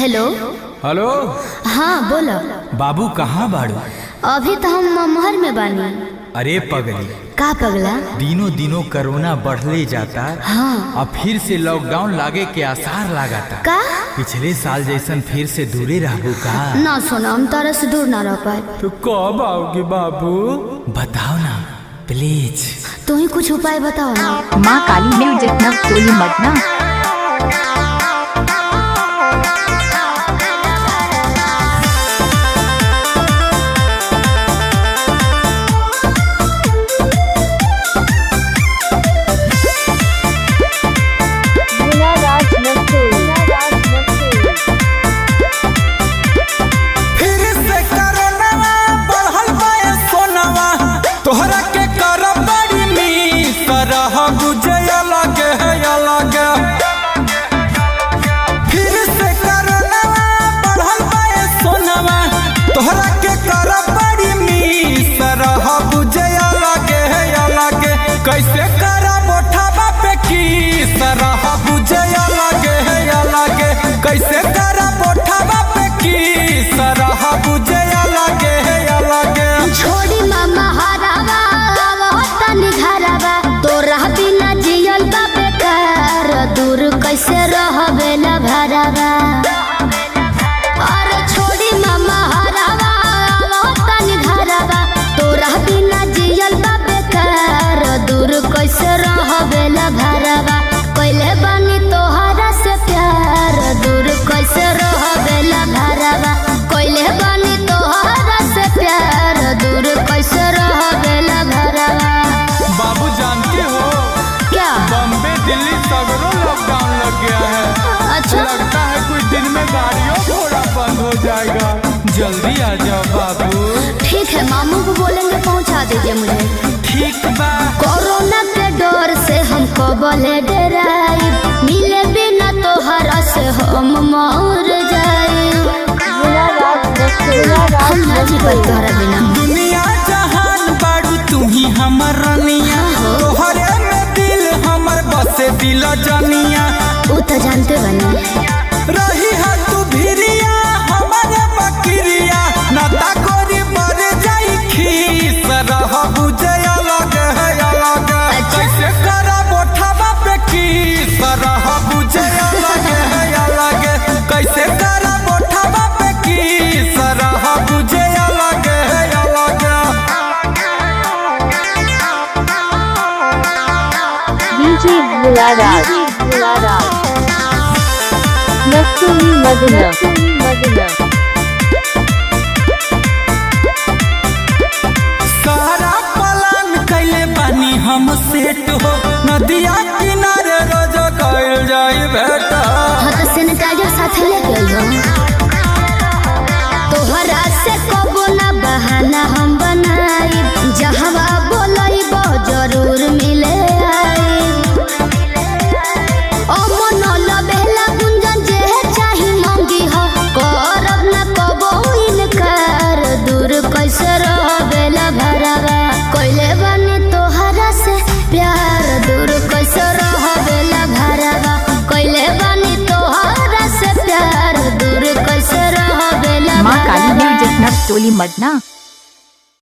Hello. Hello. हाँ बोलो। बाबू कहाँ बाड़ू? अभी तो हम ममहर में बानी। अरे पगली। का पगला? दिनों दिनों कोरोना बढ़ले जाता। हाँ। अब फिर से लॉकडाउन लागे के आसार लागता। का? पिछले साल जैसन फिर से दूरे रहबू का? ना सोना, हम तारा से दूर ना रह पाए। तो कब आओगी बाबू, बताओ ना प्लीज। तू ही कुछ उपाय बताओ ना। माँ काली म्यूजिक नवटोली मदना। फिर से करोनवा बढ़ल बा ए सोनवा, तोहरा के करब बड़ी मिस रहब जे अलग है अलग। फिर से करोनवा बढ़ल बा ए सोनवा, तोहरा के करब बड़ी मिस रहब जे अलग है अलग। कैसे करब ओठवा पे किस रहब जे अलग है अलग। कैसे करब ओठवा पे किस रहब जे अलग है अलग। छोड़ी मामा हरावा, तनी घरवा तोरा बिना जियल बा बेकार, दूर कैसे रहबे ला भरावा। अरे छोड़ी मामा हरावा, तनी घरवा तोरा बिना जियल बा बेकार, दूर कैसे रहबे ला भरावा। कैले बानी तोहरा से प्यार, दूर कैसे रहबे ला भरावा। कैले बानी तोहरा से प्यार, दूर कैसे रहबे ला भरावा। बाबू जानते हो क्या? बॉम्बे दिल्ली सगरों लॉकडाउन लग गया है। अच्छा। लगता है कुछ दिन में गाड़ियों घोड़ा बंद हो जाएगा। जल्दी आ जाओ बाबू। ठीक है, मामू को बोलेंगे पहुंचा दीजिए मुझे। ठीक बा। कोरोना के डर से हम कबले डराई, मिले बिना तोहरा से हम मर जाए। हम ना जी पाई तोहरा बिना। दुनिया जहान बाड़ू तू ही हमर रनिया, तोहरे में दिल हमर बसे दिल जनिया। वो तो जानते बनी। रही है तू भिरिया हमारे बकरिया, नाता गोरी मर जाई खीस रहब जे अलग है अलग। कैसे करब ओठवा पे किस रहब जे अलग है अलग। कैसे करब ओठवा पे किस रहब जे अलग है अलग। DJ Bhularaj, Naktoli Madana, Madana. सारा पलान कैले बानी हम सेट हो, नदिया किनारे रोज कैल जाई बेटा। हाँ तो सैनिटाइजर साथे लेके अइहो। तोहरा से कबो ना बहाना हम बनाई, जहवा बोलइबो जरूर मिले आई। ओ मन लबेला गुंजन जे चाही मंगी हो, करब ना कबो इनकार, दूर कैसे रहबेला भरावा। कैले बनी तोहरा से प्यार, दूर कैसे रहबेला भरावा। कैले बनी तोहरा से प्यार, दूर कैसे रहबेला माँ काली भरावा। म्यूजिक नवटोली मदना।